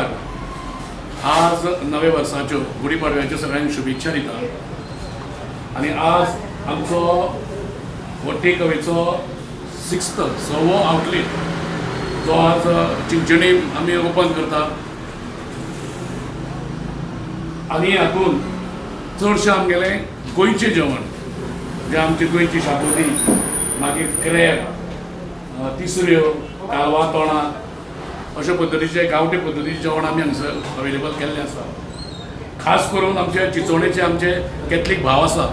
नमस्कार. आज नव्या वर्साच्यो, गुढीपाडव्याच्यो सगळ्यांक शुभेच्छा दिता आनी आज आमचो हो टेक अवेचो सिक्स्थ, सवो आउटलेट जो आज चिंचणी आमी ओपन करता आनी हातून चडशें आमगेलें गोंयचें जेवण, जें आमची गोंयची शाकोती, मागीर क्रेप, तिसऱ्यो, कालवां तोणाक, अशा पद्दतीचे गांवठी पद्दतीचें जेवण आमी हांगसर अवेलेबल केल्लें आसा. खास करून आमचे चिंचोणेचे आमचे कॅथलीक भाव आसा,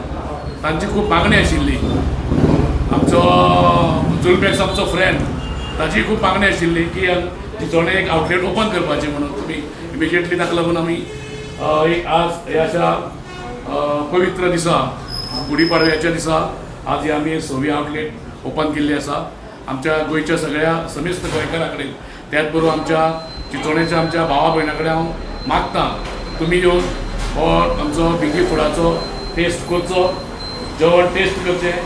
तांची खूब मागणी आशिल्ली. आमचो जुलबॅक्स आमचो फ्रेंड, ताची खूब मागणी आशिल्ली की चिंचोणे एक आउटलेट ओपन करपाचें म्हणून तुमी इमिजिएटली. ताका लागून आमी एक आज ह्या अशा पवित्र दिसा, गुढीपाडव्याच्या दिसा, आज ही आमी सवी आउटलेट ओपन केल्ली आसा. आमच्या गोंयच्या सगळ्या समेस्त गोंयकारां कडेन, त्याच बरोबर आमच्या चिंचोणेच्या आमच्या भावा भयणां कडेन हांव मागता, तुमी येवन हो आमचो बिंगी फुडाचो टेस्ट करचो, जेवण टेस्ट करचें.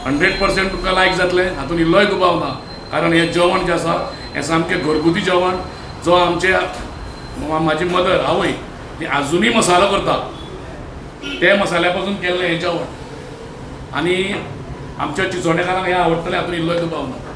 100% तुमकां लायक जातलें, हातूंत इल्लोय दुबाव ना, कारण हें जेवण जें आसा हें सामकें घरगुती जेवण, जो आमचे म्हाजी मदर, आवय ती आजुनूय मसालो करता, ते मसाल्या पासून केल्लें हें जेवण आनी आमच्या चिंचोणेकारांक हें आवडटलें, हातूंत इल्लोय दुबाव ना.